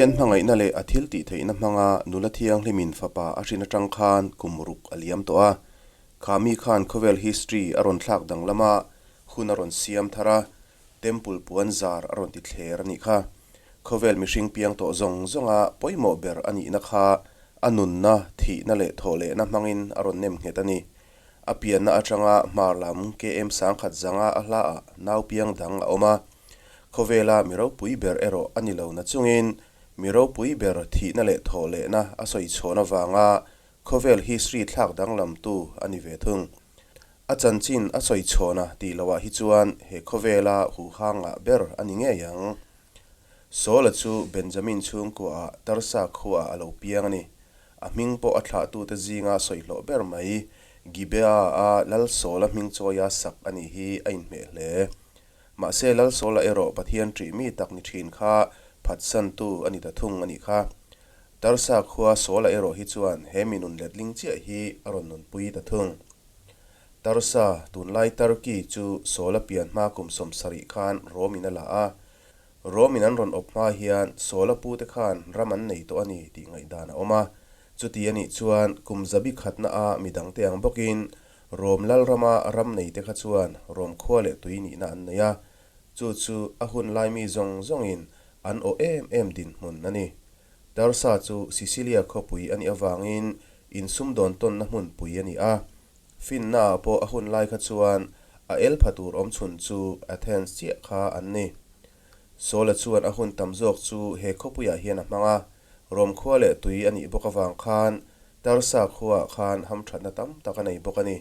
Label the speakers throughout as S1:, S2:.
S1: Pathian hmangaihna leh a thiltihtheihna hmanga nula thianghlimin fapa a hrin atang khan kum ruk a liam tawh a. Kha mi khan khawvel history a rawn thlak danglam a, hun a rawn siam thar a, Temple puan zar a rawn ti thler a nih kha. Khawvel mihring piang tawh zawng zawnga pawimawh ber a nihna kha a nunna, thihna leh thawhlehna hmangin a rawn nem nghet a ni. A pianna atanga hmar lam KM 1000 zanga a hlaah nau piang dang a awm a. Khawvela mi ropui ber erawh a ni lo na chungin mi ropui ber thihna leh thawhlehna a sawi chhawn avanga khawvel history thlak danglamtu a ni ve thung. A chanchin a sawi chhawn a tih loah hi chuan he khawvela huhangah ber a ni ngei ang. Saula chu Benjamin chhungkuaah Tarsa khuaah a lo piang a ni. A hming pawh a thlahtute zinga sawi hlawh ber mai, Gibeah-a Lal Saula hming chawia sak a nih hi a inhmeh hle. Mahse Lal Saula erawh Pathian ṭih mi tak ni ṭhin kha phatsantu a ni ta thung a nih kha. Tarsa khua Saula erawh hi chuan he mi nun letling chiah hi a rawn nunpui ta thung. Tarsa, tunlai Turkey, chu Saula pian hma kum 70 khan Rom in a la a. Rom in an rawn awp hma hian Saula pute khan ram an nei tawh a ni tih ngaihdan a awm a. Chuti a nih chuan kum zabi khatna a midangte ang bawkin Rom lalrama ram neite kha chuan Rom khua leh tui nihna an nei a. Chu chu a hun lai mi zawng zawngin an awh em em dinhmun a ni. Tarsa chu Sicilia khawpui a nih avangin insumdawn tawnna hmunpui a ni a. Finnaah pawh a hun lai kha chuan a el pha tur awm chhun chu Athens chiah kha an ni. Saula chuan a hun tam zawk chu he khawpuiah hian a hmang a, Rom khua leh tui a nih bawk avang khan Tarsa khuaah khan hamthatna tam tak a nei bawk a ni.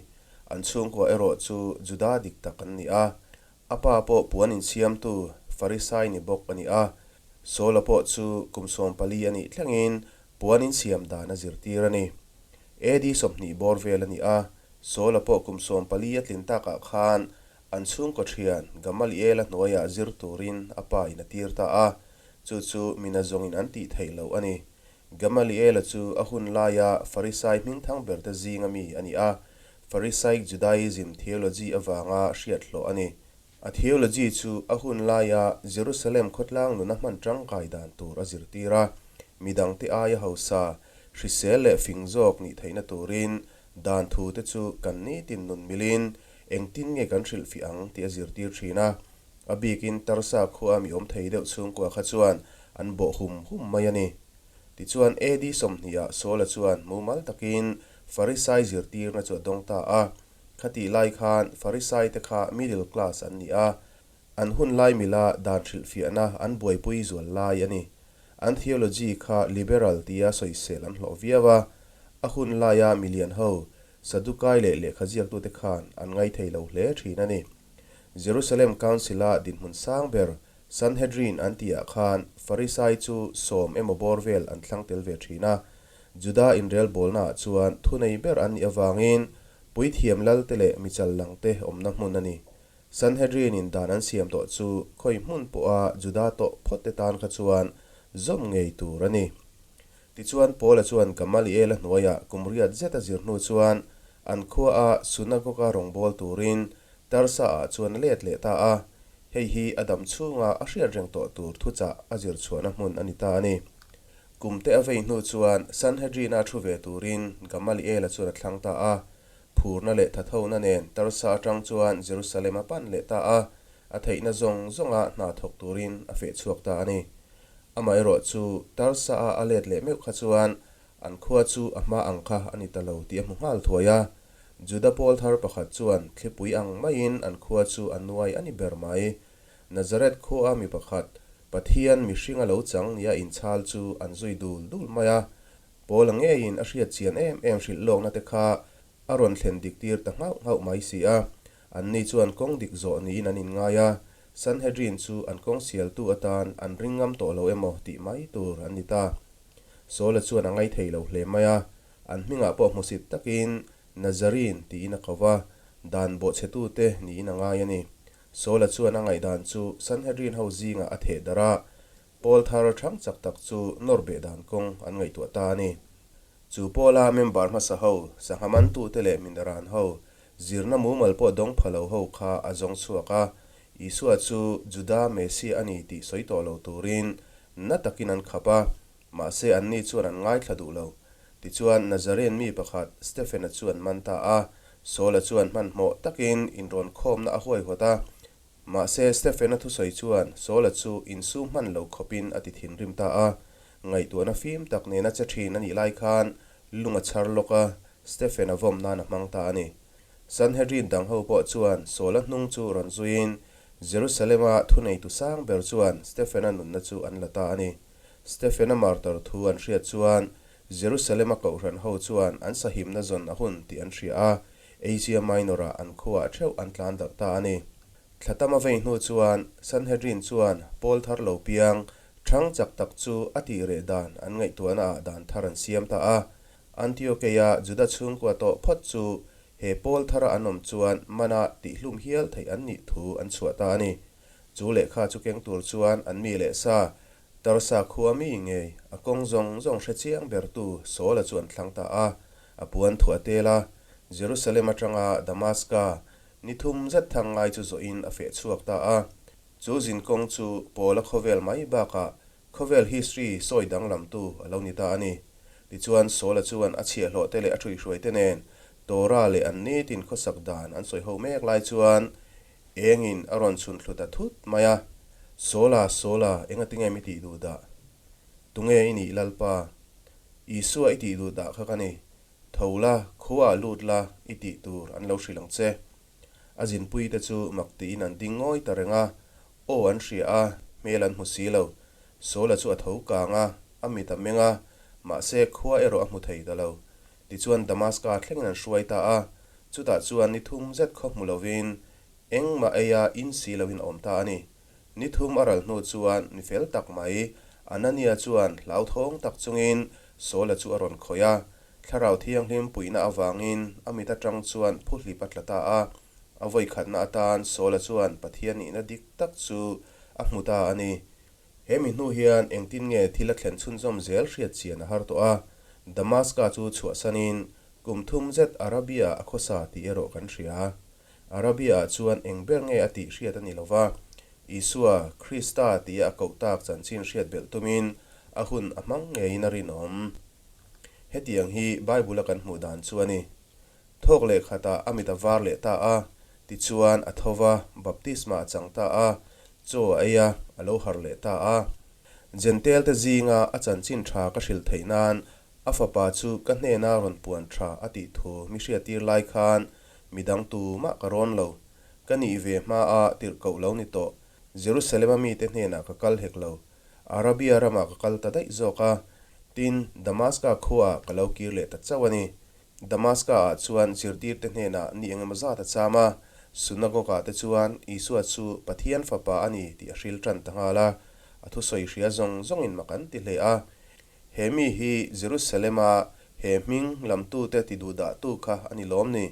S1: An chhungkua erawh chu Juda dik tak an ni a, a pa pawh puan insiamtu Farisai ni bawk a ni a. Saula pawh chu kum 14 a nih thlengin puan insiam dan a zirtir a ni. AD 20 bawr vel a ni a, Saula pawh kum 14 a tlin takah khan an chhungkaw thian Gamaliela hnuaiah zir turin a pa in a tir ta a, chu chu mina zawngin an tih theih loh a ni. Gamaliela chu a hun laia Farisai hmingthang berte zinga mi a ni a, Pharisaic Judaism theology avanga hriat hlawh a ni. A theology chu a hun laia Jerusalem khawtlang nuna hman tangkai dan tur a zirtir a, midangte aia hausa, hrisel leh fing zawk nih theihna turin dan thu te chu kan nitin nun milin engtin nge kan hrilhfih ang tih a zirtir thin a. A bikin Tarsa khua mi awm thei deuh chhungkua kha chuan an bawh hum hum mai a ni. Tichuan AD 20 ah Saula chuan mumal takin Farisai zirtirna chu a dawng ta a. Khatih lai khan Farisai te kha middle class an ni a, an hun lai mila dan hrilhfiahna an buaipui zual lai a ni. An theology kha liberal tia sawisel an hlawh viau a, a hun laia milian ho, Sadukai leh lehkha ziaktute khan an ngaithei lo hle thin a ni. Jerusalem Council-a dinhmun sang ber Sanhedrin an tihah khan Farisai chu sawm emaw bawr vel an thlang tel ve thin a, Juda inrelbawlnaah chuan thunei ber an nih avangin puithiam lalte leh michal langte awmna hmun a ni. Sanhedrin-in dan an siam tawh chu khawi hmun pawha Juda tawh phawtte tan kha chuan zawm ngei tur a ni. Tichuan Paula chuan Gamaliel-a hnuaiah kum riat zet a zir hnu chuan an khuaa sunagoga rawngbâwl turin Tarsa-ah chuan a let leh ta a, hei hi a dam chhunga a hriat reng tawh tur thuchah a zir chhuahna hmun a ni ta a ni. Kum te a vei hnu chuan Sanhedrin-a thu ve turin Gamaliel-a chuan a thlang ta a, phurna leh thathona nen Tarsa atang chuan Jerusalem a pan leh ta a, a theihna zawng zawnga hna thawk turin a feh chhuak ta a ni. Amaherawh chu Tarsa-a a let leh meuh kha chuan an khua chu a hma ang kha a ni ta lo tih a hmu nghal thuai a. Juda pawl thar pakhat chuan thlipui ang maiin an khua chu a nuai a ni ber mai. Nazareth khua mi pakhat, Pathian mihring a lo chang nia inchhal chu an zui dul dul mai a. Paula ngeiin a hriat chian em em hrilh lawkna te kha a rawn thlen dik tir ta nghauh nghauh mai si a. Anni chuan kawng dik zawh niin an inngai a, Sanhedrin chu an kawng sialtu atan an ring ngam tawh lo emaw tih mai tur an ni ta. Saula chuan a ngaithei lo hle mai a, an hmingah pawh hmusit takin Nazarene tiin a ko va, dan bawhchhetute niin a ngai a ni. Saula chuan a ngaihdan chu Sanhedrin ho zingah a theh darh a, Paul thar thang chak tak chu nawr beh dan kawng an ngaihtuah ta a ni. Chu Paula member hmasa ho, sangha mantute leh minaran ho, zirna mumal pawh dawng pha lo ho kha a zawng chhuak a, Isua chu Juda Messiah a ni tih sawi tawh lo turin Na takin an khap a, mahse anni chuan an ngaithla duh lo. Tichuan, Nazarene mi pakhat Stephen-a chu an man ta a. Saul-a chuan hmanhmawh takin inrawn khawmna a huaihawt a. Mahse, Stephen-a thusawi chuan Saul-a chu insum hman lo khawpin a ti thinrim ta a. Ngaihtuahna fim tak nena che thin a nih lai khan lung a chhar lawk a, Stephen-a vawm nan a hmang ta a ni. Sanhedrin dang ho pawh chuan Saul-a hnung chu rawn zuiin Jerusalem-a thuneitu sang ber chuan Stephen-a nunna chu an la ta a ni. Stephen-a martar thu an hriat chuan Jerusalem-a kohhran ho chuan an sahimna zawn a hun tih an hria a, Asia Minor-ah an khuaah theuh an tlan darh ta a ni. Thla tam a vei hnu chuan Sanhedrin chuan Paul thar lo piang ṭhang chak tak chu a tih reh dan an ngaihtuahnaah dan thar an siam ta a. Antiokeia Juda chhungkua tawh phawt chu he Paul thara an awm chuan mana tihhlum hial theih an nih thu an chhuah ta a ni. Chu lehkha chu keng tur chuan an mi leh sa, Tarsa khua mi ngei, a kawng zawng zawng hre chiang bertu Saul-a chu an thlang ta a. A puan thuah tel a, Jerusalem atanga Damaska ni thum zet thang ngai chu zawhin a feh chhuak ta a. Chu zinkawng chu Paula khawvel mai bakah khawvel history sawi danglamtu a lo ni ta a ni. Tichuan Saula chuan a chhiahhlawhte leh a ṭhuihhruaite nen Torah leh an nitin khawsak dan an sawi ho mek lai chuan engin a rawn chhun thlu ta thut mai a, Saula, Saula, engatinge mi tih duh dah? Tunge i nih Lalpa? Isua i tih duh dah kha ka ni. Tho la, khuaah lut la, i tih tur an lo hrilh ang che. A zinpuite chu mak tiin an ding ngawi ta reng a, aw an hria a, hmel an hmu si lo. Saula chu a tho kang a, a mit a meng a, mahse khua erawh a hmu thei ta lo. Tichuan Damaska thlengin an hruai ta a, chutah chuan ni thum zet khaw hmu lovin engmah eia in si loin a awm ta a ni. Ni thum a ral hnu chuan ni fel tak mai Anania chuan hlauthawng tak chungin Saula chu a rawn khawih a, Thlarau Thianghlim puihna avangin a mit atang chuan phuhlip a tla ta a. A vawikhatna atan Saula chuan Pathian nihna dik tak chu a hmu ta a ni. He mi hnu hian engtin nge thil a thlen chhunzawm zel hriat chian a har tawh a, Damaska chu chhuahsanin kum thum zet Arabia a khawsa tih erawh kan hria. Arabia-ah chuan eng ber nge a tih hriat a ni lo va, Isua, Krista tia a koh tak chanchin hriat belh tumin a hun a hmang ngeiin a rinawm. Hetiang hi Bible-a kan hmuh dan chu a ni. Thawk leh khatah a mit a var leh ta a, tichuan a tho va, baptisma a chang ta a, chaw a ei a, a lo harh leh ta a. Jentail-te zinga a chanchin tha ka hrilh theih nan a fapa chu ka hnena rawn puan tha a tih thu mi hriattir lai khan Midang tumah ka rawn lo. Ka nih ve hma a tirhkoh lo ni tawh. Jerusalem-a mite hnenah ka kal hek lo. Arabia ramah ka kal ta daih zawk a. Tin, Damaska khuaah ka lo kir leh ta chauh a ni. Damaska-ah chuan zirtirte hnenah ni engemaw zat a cham a. Synagogue-ah te chuan Isua chu Pathian Fapa a ni tih a hril tan ta nghal a. A thusawi hria zawng zawngin mak an ti hle a. He mi hi Jerusalem-a he hming lamtute ti duhdahtu kha a ni lawm ni?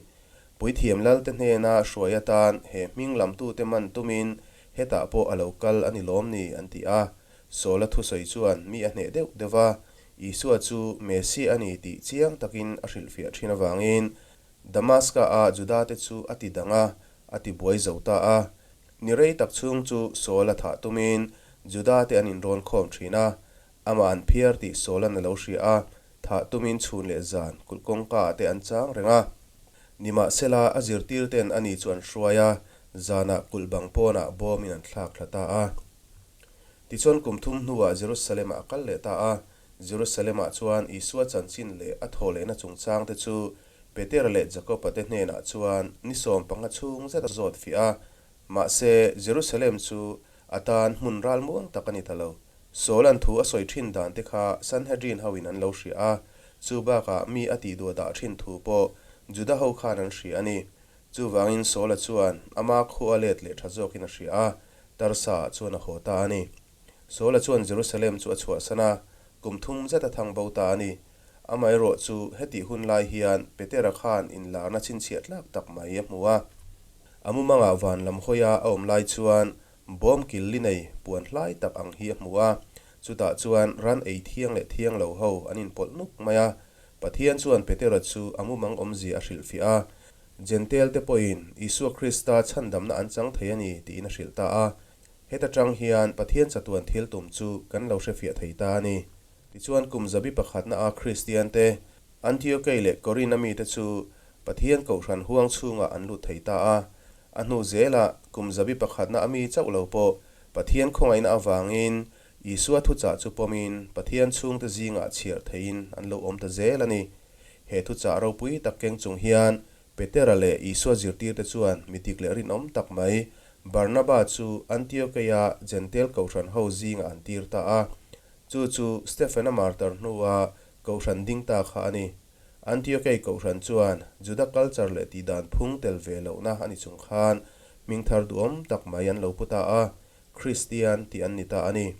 S1: Puithiam Lalte hnena hruai atan he hming lamtute man tumin hetah pawh a lo kal a ni lawm ni? an ti a. Saula thusawi chuan mi a hneh deuh deuh va, Isua chu Messiah a ni tih chiang takin a hrilhfiah thin avangin Damaska-a Judate chu a ti dang a, a ti buai zo ta a. Ni rei tak chhung chu Saula thah tumin Judate an inrawn khawm thin a, Amah an phiar tih Saula'n a lo hria a, thah tumin chhun leh zan kulh kawngka ah te an chang reng a. Nimahsela, a zirtir ten ani chu an hruai a, zanah kulh bang pawnah bawmin an thlak thla ta a. Tichuan kum thum hnuah Jerusalem-ah a kal leh ta a. Jerusalem-ah chuan Isua chanchin leh a thawhlehna chungchang te chu Petera leh Jakoba te hnenah chuan ni 15 chhung zet a zawt fiah a. Mahse, Jerusalem chu a tan hmun ralmuang tak a ni ta lo. Saula'n thu a sawi thin dan te kha Sanhedrin ho in an lo hria a, chu bakah mi a tih duah dah thin thu pawh Juda ho khan an hria a ni. Chuvangin Saula chuan ama khu a let leh tha zawkin a hria a, Tarsa ah chuan a haw ta a ni. Saula chuan Jerusalem chu a chhuahsan a, kum thum zet a thang bo ta a ni. Amaherawh chu hetih hun lai hian Petera khan inlarna chhinchhiah tlak tak mai a hmu a. A mumangah van lam hawia a awm lai chuan Bawm kil li nei puan hlai tak ang hi a hmu a, chutah chuan ran ei thiang leh thiang lo ho an inpawlh nuk mai a. Pathian chuan Petera chu a mumang awmzia a hrilhfiah a, Jentail te pawhin Isua Krista chhandamna an chang thei a ni tiin a hrilh ta a. Heta tang hian Pathian chatuan thil tum chu kan lo hrefiah thei ta a ni. Tichuan kum zabi pakhatna a Kristian te, Antiokei leh Korin a mite chu Pathian kohhran huang chhungah an lut thei ta a. A hnu zelah kum zabi pakhatna a mi chauh lo pawh Pathian khawngaihna avangin Isua thuchah chu pawmin Pathian chhungte zingah chhiar theiin an lo awm ta zel a ni. He thuchah ropui tak keng chung hian Petera leh Isua zirtirte chuan mi dik leh rinawm tak mai Barnaba chu Antiokeia Jentail kohhran ho zingah an tir ta a. Chu chu Stefena martar hnua kohhran ding ta kha a ni. Antiokei kohhran chuan Juda culture leh tihdan phung tel ve lohna a ni chung khan hming thar duhawm tak mai an lo pu ta a, Kristian tih an ni ta a ni.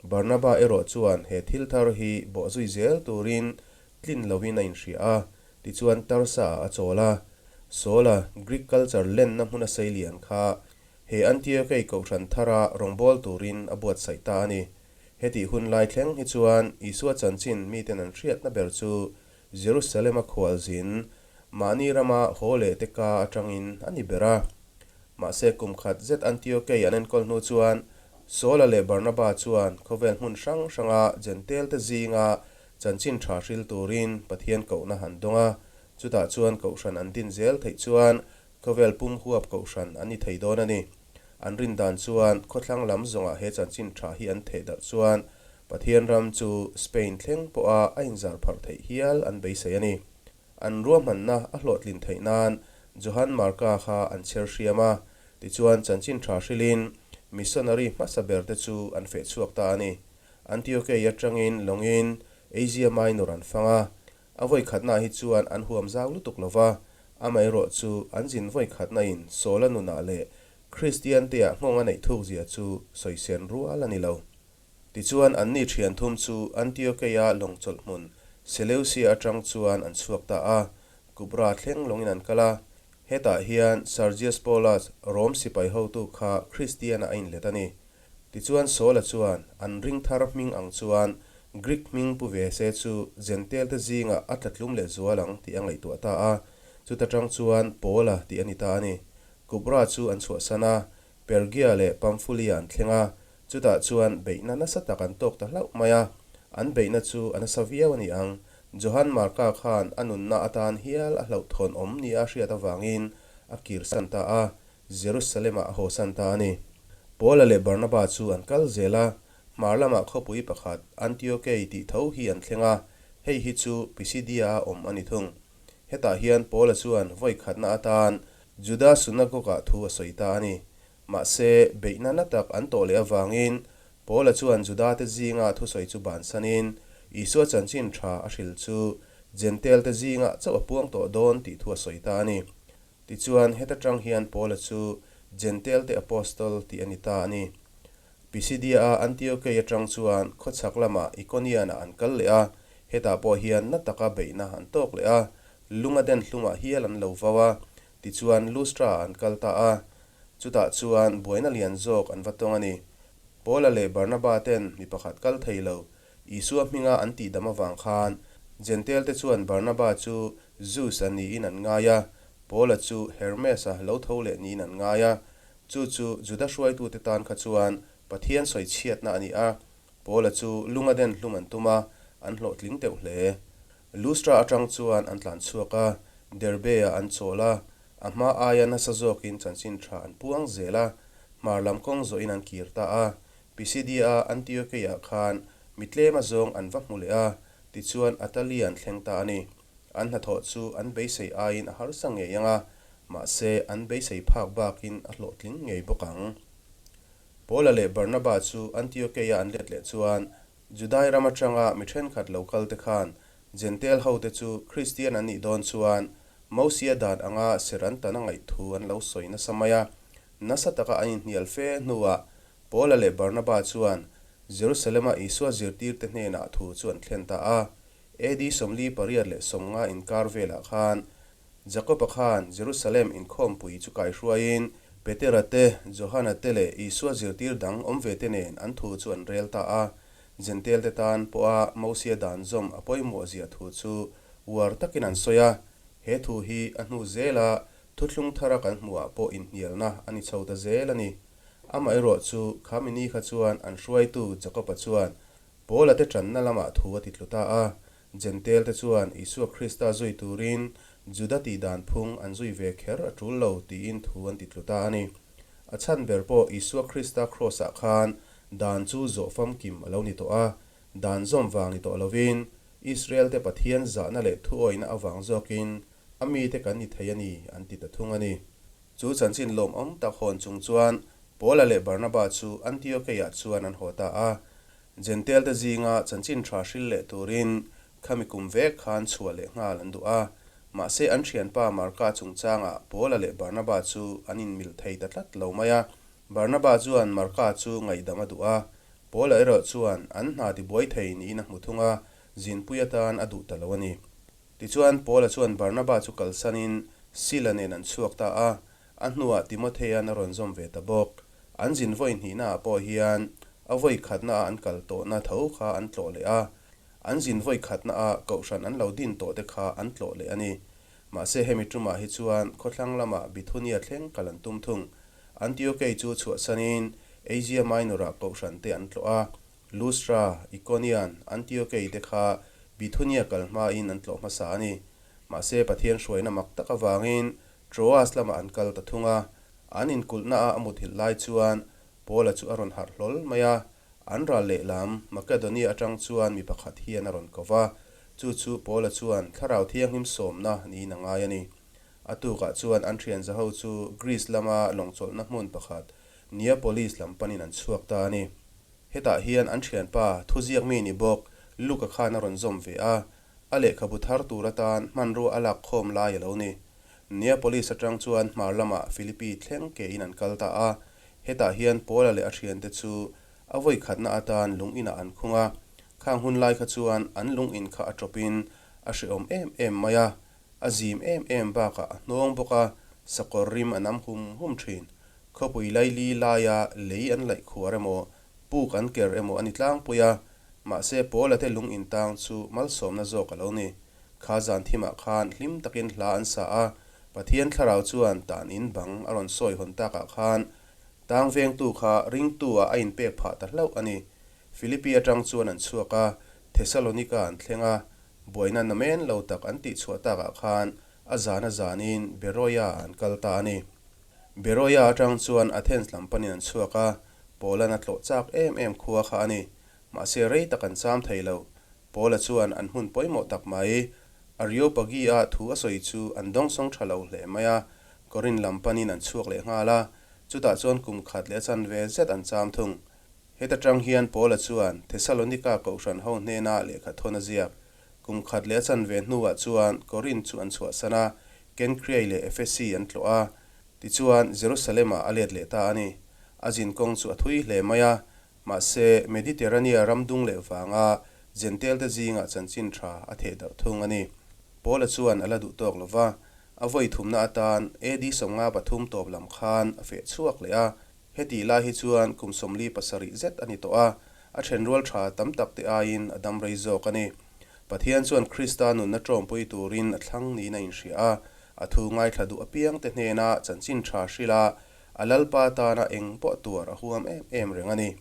S1: Barnaba erawh chuan he thil thar hi bawhzui zel turin tlin loin a inhria a, tichuan Tarsa-ah a chawl a. Saul-a Greek culture lenna hmuna seilian kha he Antiokei kohhran thara rawngbâwl turin a buatsaih ta a ni. Hetih hun lai thleng hi chuan Isua chanchin miten an hriatna ber chu Jerusalem-a khualzin mahni rama haw leh te ka atangin a ni ber a. Mahse kum khat zet Antiokei an enkawl hnu chuan Saul-a leh Barnaba chuan khawvel hmun hrang hranga Jentail te zinga chanchin tha hril turin Pathian kohna an dawng a, chutah chuan kohhran an din zel theih chuan khawvel pum huap kohhran an ni thei dawn a ni. An rin dan chuan khawthlang lam zawngah he chanchin tha hi an theh darh chuan Pathian ram chu Spain thleng pawha a inzar pharh theih hial an beisei a ni. An ruahmanna a hlawhtlin theih nan Johann Marka kha an chher hriam a, tichuan chanchin tha hrilhin missionary hmasa ber te chu an feh chhuak ta a ni. Antiokei atangin lawngin Asia Minor an fang a, a vawi khatnaah hi chuan an huam zau lutuk lo va, amaherawh chu an zin vawi khatnain Saula nunah leh Kristianteah nghawng a neih thukzia chu sawisên rual a ni lo. Tichuan anni thian thum chu Antiokeia lawng chawlh hmun Seleucia atang chuan an chhuak ta a, Kupra thleng lawngin an kal a. Hetah hian Sergius Paulus, Rom sipai hotu kha Kristianah a inlet a ni. Tichuan Saula chuan an ring thar hming ang chuan Greek hming pu ve se chu Jentail te zingah a tlatlum leh zual ang tih a ngaihtuah ta a, chuta tang chuan Paula tih a ni ta a ni. Kupra chu an chhuahsan a, Pergia leh Pamfulia an thleng a, chutah chuan beihna nasa tak an tawk ta hlauh mai a, an beihna chu a nasa viau a ni ang. Johan Marka khan a nunna atan hial a hlauhthawn awm nia a hriat avangin a kirsan ta a, Jerusalem-ah a hawsan ta a ni. Paula leh Barnaba chu an kal zel a, hmar lamah khawpui pakhat Antiokei tih tho hi an thleng a, hei hi chu Pisidia-a awm a ni thung. Hetah hian Paula chuan vawi khatna atan Juda synagogue-ah thu a sawi ta a ni. Mahse, beihna na tak an tawh leh avangin Paula chuan Judate zinga thusawi chu bansanin Isua chanchin tha a hril chu Jentail-te zingah chauh a puang tawh dawn tih thu a sawi ta a ni. Tichuan, heta tang hian Paula chu Jentail-te Apostle tih a ni ta a ni. Pisidia-a Antiokei atang chuan khawchhak lamah Ikonian-ah an kal leh a, hetah pawh hian na taka beihna an tawk leh a, lunga den hlumah hial an lo vau a, tichuan Lustra-ah an kal ta a. Chutah chuan buaina lian zawk an va tawng a ni. Paula leh Barnaba ten mi pakhat kal thei lo, Isua hminga an tihdam avang khan Jentail-te chuan Barnaba chu Zeus-a niin an ngai a, Paula chu Hermes-a lo tho leh niin an ngai a. Chu chu Juda hruaitute tan kha chuan Pathian sawi chhiatna a ni a, Paula chu lunga den hlum an tum a, an hlawhtling teuh hle. Lustra atang chuan an tlan chhuak a, Derbe-ah an chawl a, a hma aia nasa zawkin chanchin tha an puang zel a, hmar lam kawng zawhin an kir ta a. Pisidia-a Antiokeia khan mi tlem a zawng an va hmu leh a, tichuan Atalia an thleng ta a ni. An hnathawh chu an beisei aiin a harsa ngei ang a, mahse an beisei phak bakin a hlawhtling ngei bawk ang. Paula leh Barnaba chu Antiokeia an let leh chuan Judai ram atanga mi thenkhat lo kal te khan Jentail hote chu Kristian an nih dawn chuan Mosia dan anga ser an tan a ngaih thu an lo sawi nasa mai a. Nasa taka an inhnial fe hnuah Paula leh Barnaba chuan Jerusalem-a Isua zirtirte hnenah thu chu an thlen ta a. AD 48 50 inkar velah khan Jakob-a khan Jerusalem inkhawmpui chu kaihruaiin Petera te, Johana te leh Isua zirtir dang awm ve te nen an thu chu an rel ta a. Jentail te tan pawha Mosia dan zawm a pawimawh zia thu chu uar takin an sawi a. He thu hi a hnu zela thuthlung thara kan hmuhah pawh inhnialna a ni chho ta zel a ni. Amaherawhchu, kha mi ni kha chuan an hruaitu Jakoba chuan Paula te tanna lamah thu a ti tlu ta a. Jentail te chuan Isua Krista zui turin Juda tih dan phung an zui ve kher a tul lo tiin thu an ti tlu ta a ni. A chhan ber pawh Isua Krista Kraws-ah khan dan chu zawh famkim a lo ni tawh a, dan zawm vang ni tawh lovin Israel te Pathian zahna leh thuawihna avang zawkin a mite kan ni thei a ni an ti ta thung a ni. Chu chanchin lawmawm tak hawn chung chuan Paula leh Barnaba chu Antiokeiah chuan an haw ta a. Jentail te zinga chanchin tha hril leh turin khami kum vek khan chhuah leh nghal an duh a. Mahse an thianpa Marka chungchangah Paula leh Barnaba chu an inmil thei ta tlat lo mai a. Barnaba chuan Marka chu ngaihdam a duh a, Paula erawh chuan an hna tibuai thei niin a hmu thung a, zinpui atan a duh ta lo a ni. Tichuan, Paula chuan Barnaba chu kalsanin Sila nen an chhuak ta a, a hnuah Timothea-an a rawn zawm ve ta bawk. An zin vawi hnihnaah pawh hian a vawi khatnaah an kal tawhna tho kha an tlawh leh a, an zin vawi khatnaah kohhran an lo din tawhte kha an tlawh leh a ni. Mahse, hemi tumah hi chuan khawthlang lamah Bithunia thleng kal an tum thung. Antiokei chu chhuahsanin Asia Minor-ah kohhrante an tlawh a, Lustra, Ikonian, Antiokei te kha Bithunia kal hmain an tlawh hmasa a ni. Mahse, Pathian hruaina mak tak avangin Troas lamah an kal ta thung a. An inkulhnaah a muthilh lai chuan Paula chu a rawn harh hlawl mai a. An ral lehlam, Makedonia atang chuan mi pakhat hian a rawn ko va. Chu chu Paula chuan Thlarau Thianghlim sawmna niin a ngai a ni. A tukah chuan an thian zaho chu Greece lama lawngchawlhna hmun pakhat Neapolis lam panin an chhuak ta a ni. Hetah hian an thianpa thuziak mi ni bawk Luka khan a rawn zawm ve a, a lehkhabu thar tur atan hmanrua a lak khawm lai a lo ni. Neapolis atang chuan hmar lamah Philippi thleng kein an kal ta a, hetah hian Paula leh a thiante chu a vawi khatna atan lung inah an khung a. Khang hun lai kha chuan an lung in kha a tawpin a hrehawm em em mai a, a zim em em bakah a hnawng bawk a, sakawr rim a nam hum hum thin. Khawpui laili laia lei an laih khuar emaw, puk an ker emaw a ni tlangpui a, mahse Paula te lung intang chu malsawmna zawk a lo ni. Kha zan thimah khan hlim takin hla an sa a, Pathian thlarau chuan tan in bang a rawn sawi hawn takah khan tang vengtu kha ringtu ah a inpek phah ta hlauh a ni. Philippi atang chuan an chhuak a, Thessalonika an thleng a, buaina namen lo tak an tihchhuah takah khan a zan a zanin Beroia ah an kal ta a ni. Beroia atang chuan Athens lam panin an chhuak a, Paula'n a tlawh chak em em khua kha a ni. Mahse rei tak an cham thei lo. Paula chuan an hmun pawimawh tak mai, Areopagi-a thu a sawi chu an dawngsawng tha lo hle mai a, Korinth lam panin an chhuak leh nghal a, chutah chuan kum khat leh a chanve zet an cham thung. Heta tang hian Paula chuan Thessalonika kohhran ho hnena lehkha thawn a ziak. Kum khat leh a chanve hnuah chuan Korinth chu an chhuahsan a, Kenkriai leh Efesi an tlawh a, tichuan Jerusalem-ah a let leh ta a ni. A zin kawng chu a thui hle mai a, mahse Mediterranea ram dung leh vanga Jentail-te zingah chanchin tha a theh darh thung a ni. Paula chuan a la duh tawk lo va, a vawi thumna atan AD 53 tawp lam khan a feh chhuak leh a, Hetih lai hi chuan kum 47 zet a ni tawh a, a thenrual tha tam tak te aiin a dam rei zawk a ni. Pathian chuan Krista nunna tawmpui turin a thlang niin a inhria a, a thu ngaithla duh apiang te hnena chanchin tha hrilh a, a Lalpa tana eng pawh tuar a huam em em reng a ni.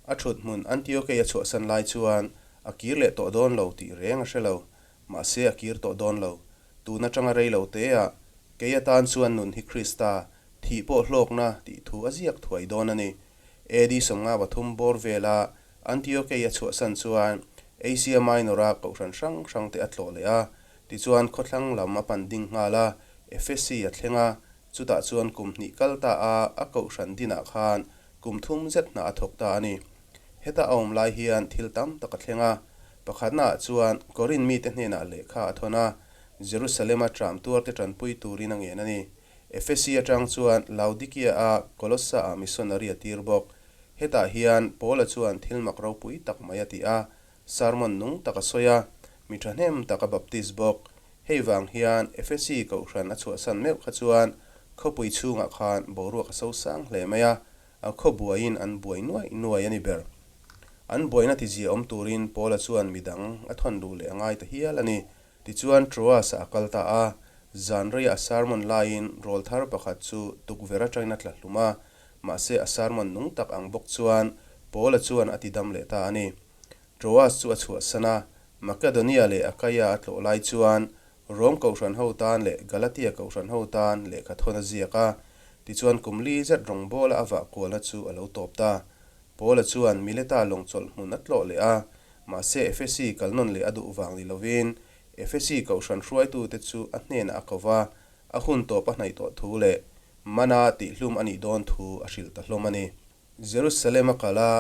S1: A thut hmun Antiokei a chhuahsan lai chuan a kir leh tawh dawn lo tih reng a hre lo, mahse a kir tawh dawn lo. Tun atanga rei lo teah kei atan chuan nun hi Krista Thih pawh hlawkna tih thu a ziak thuai dawn a ni. AD 53 bawr vela Antiokei a chhuahsan chuan Asia Minor-a kohhran hrang hrangte a tlawh leh a, tichuan khawthlang lam a pan ding nghal a, Ephesi a thleng a, chutah chuan kum hnih kal ta a a kohhran dinah khan kum thum zet hna a thawk ta a ni. Heta a awm lai hian thil tam tak a thleng a, pakhatnaah chuan Korinth mite hnenah lehkha a thawn a, Jerusalem-a tram tuarte tanpui turin a ngen a ni. Efesi atang chuan Laodikia-a Kolossa-ah missionary a tir bawk. Hetah hian Paula chuan thil mak ropui tak mai a ti a, sermon nung tak a sawi a, mi thahnem tak a baptist bawk. Hei vang hian Efesi kohhran a chhuahsan meuh kha chuan khawpui chhungah khan boruak a so sang hle mai a, a khaw buaiin an buai nuai nuai a ni ber. An buaina tizia awm turin Paula chuan midang a thawn duh leh a ngai ta hial a ni. Tichuan Troas-ah a kal ta a, zan reiah a sermon laiin rawlthar pakhat chu tukverh atangin a tla hlum a. Mahse a sermon nung tak ang bawk chuan Paula chuan a tidam leh ta a ni. Troas chu a chhuahsan a, Makedonia leh Akaia a tlawh lai chuan Rom kohhran ho tan leh Galatia kohhran ho tan lehkha thawn a ziak a. Tichuan kum li zet rawngbawla a vah kualna chu a lo tawp ta. Paula chuan Mileta lawng chawlh hmun a tlawh leh a, mahse Efesi kal nawn leh a duh vang ni lovin Efesi kohhran hruaitute chu a hnenah a ko va, a hun tawp a hnaih tawh thu leh mana tihhlum a nih dawn thu a hrilh ta hlawm a ni. Jerusalem a kal a,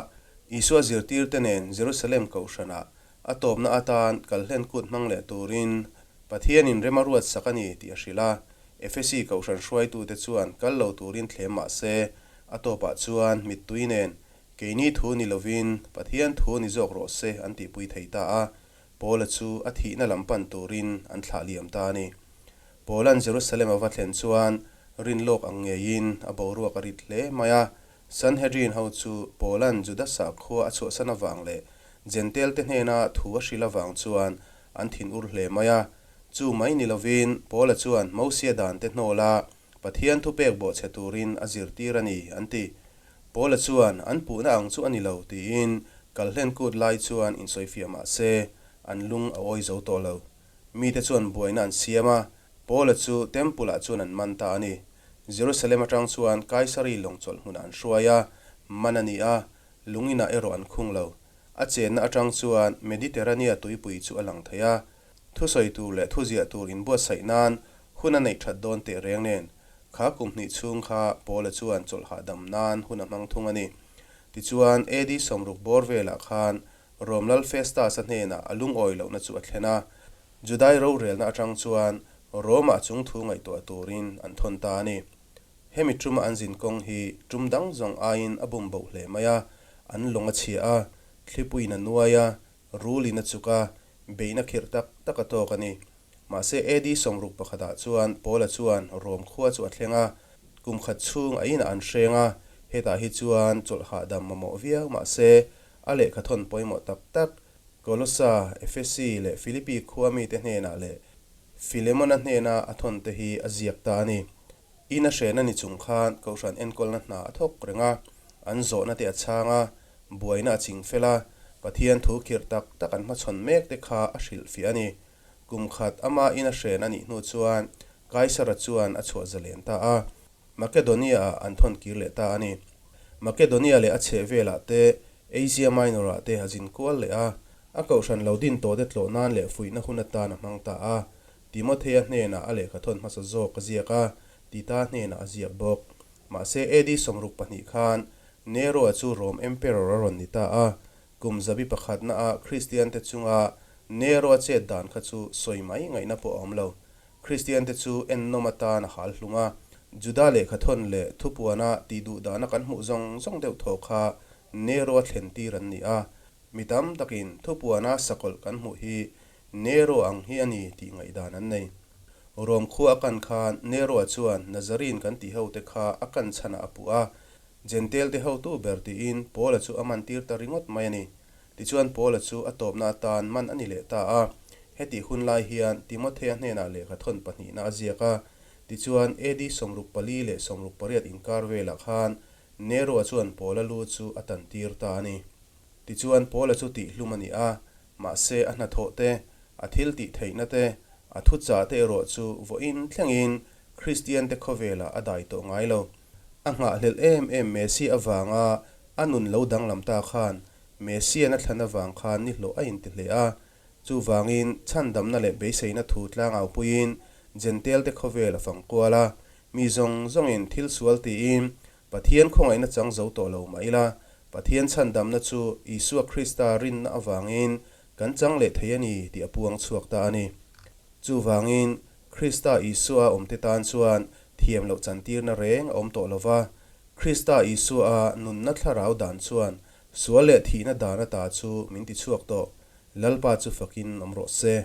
S1: Isua zirtirte nen Jerusalem kohhranah a tawpna atan kalhlen kut hmang leh turin Pathianin rem a ruat sak a ni tih a hrilh a. Efesi kohhran hruaitute chuan kal lo turin thlem mah se, a tawpah chuan mittui nen keini thu ni lovin Pathian thu ni zawk rawh se an tihpui thei ta a. Paula chu a thihna lam pan turin an thlah liam ta a ni. Paula'n Jerusalem a va thlen chuan rin lawk ang ngeiin a boruak a rit hle mai a. Sanhedrin ho chu Paula'n Juda sakhua a chhuahsan avang leh Jentail-te hnena thu a hrilh avang chuan an thinur hle mai a. Chu mai ni lovin Paula chuan Mosia dante hnawla Pathian thupek bawhchhe turin a zirtir a ni, an ti. Paula chuan an puhna ang chu a ni lo tiin kalhlen kut lai chuan insawifiah mah se an lung a awi zo tawh lo. Mite chuan buaina an siam a, Paula chu Temple-ah chuan an man ta a ni. Jerusalem atang chuan Kaisari lawng chawlh hmunah an hruai a, man a ni a, lung inah erawh an khung lo. A chenna atang chuan Mediterranea tuipui chu a lang thei a, thusawi tur leh thuziah tur inbuatsaih nan hun a neih that dawn teh reng nen, kha kum hnih chhung kha Paula chuan chawlh hahdam nan hun a hmang thung a ni. Tichuan, AD 60 bawr velah khan Rom lal Festus-a hnenah a lungawi lohna chu a thlen a, Judai rorelna atang chuan Rome-ah chung thu ngaihtuah turin an thawn ta a ni. Hemi tuma an zin kawng hi tum dang zawng aiin a bum boh hle mai a, an lawng a chhia a, thlipuiin a nuai a, rulin a chuk a, beihna khirh tak tak a tawk a ni. Mahse AD 60 pakhatah chuan Paula chuan Rom khua chu a thleng a, kum khat chhung a inah an hreng a, hetah hi chuan chawlh hahdam mamawh viau mahse A lehkha thawn pawimawh tak tak Kolosa, Efesi leh Filipi khua mite hnenah leh Filemona hnena a thawn te hi a ziak ta a ni. In a hrehna ni chung khan Kohhran enkawlna hna a thawk reng a, an zawhna te a chhang a, buaina a ching fel a, Pathian thu khirh tak tak an hmachhawn mek te kha a hrilhfiah a ni. Kum khat ama in a hren a nih hnu chuan Kaisara chuan a chhuah zalen ta a. Makedonia-ah an thawn kir leh ta a ni. Makedonia leh a chheh velah te, Asia Minor-ah te a zin kual leh a, a kohhran lo din tawh te tlawh nan leh fuihna hun atan a hmang ta a. Timothea hnenah a lehkha thawn hmasa zawk a ziak a, Tita hnenah a ziak bawk. Mahse AD 62 khan Nero-a chu Rome Emperor a rawn ni ta a, kum zabi pakhatna-a Kristiante chunga Nero-a chet dan kha chu sawi mai ngaihna pawh a awm lo. Kristiante chu ennawm atan a hal hlum a, Juda lehkha thawn leh thupuana tih duh dana kan hmuh zawng zawng deuh thaw kha Nero-a thlen tir an ni a. Mi tam takin thupuana sakawlh kan hmuh hi Nero ang hi a ni tih ngaihdan an nei. Rom khua a kan khan Nero-a chuan Nazarene kan tih hote kha a kan chhanah a puh a, Jentail-te hotu ber tiin Paula chu a man tir ta ringawt mai a ni. Tichuan Paula chu a tawpna atan man a ni leh ta a. Hetih hun lai hian Timothea hnenah lehkha thawn pahnihna a ziak a. Tichuan AD 64 leh 68 inkar velah khan Nero-a chuan Paula lu chu a tan tir ta a ni. Tichuan Paula chu tihhlum a ni a, mahse a hnathawh te, a thil tih theihna te, a thuchah te erawh chu vawiin thlengin Kristiante khawvelah a dai tawh ngai lo. A nghahhlelh em em Messi avanga a nun lo danglam ta khan Messian a thlan avang khan ni hlawh a inti hle a. Chuvangin chhandamna leh beiseina thu tlangaupuiin Jentail-te khawvel a fang kual a. Mi zawng zawngin thil sual tiin Pathian khawngaihna chang zo tawh lo mah ila, Pathian chhandamna chu Isua Krista rinna avangin kan chang leh thei a ni tih a puang chhuak ta a ni. Chuvangin Krista Isua awmte tan chuan thiam loh chantirna reng a awm tawh lo va, Krista Isua-a nunna thlarau dan chuan sual leh thihna dan ata chu min ti chhuak tawh. Lalpa chu fakin awm rawh se.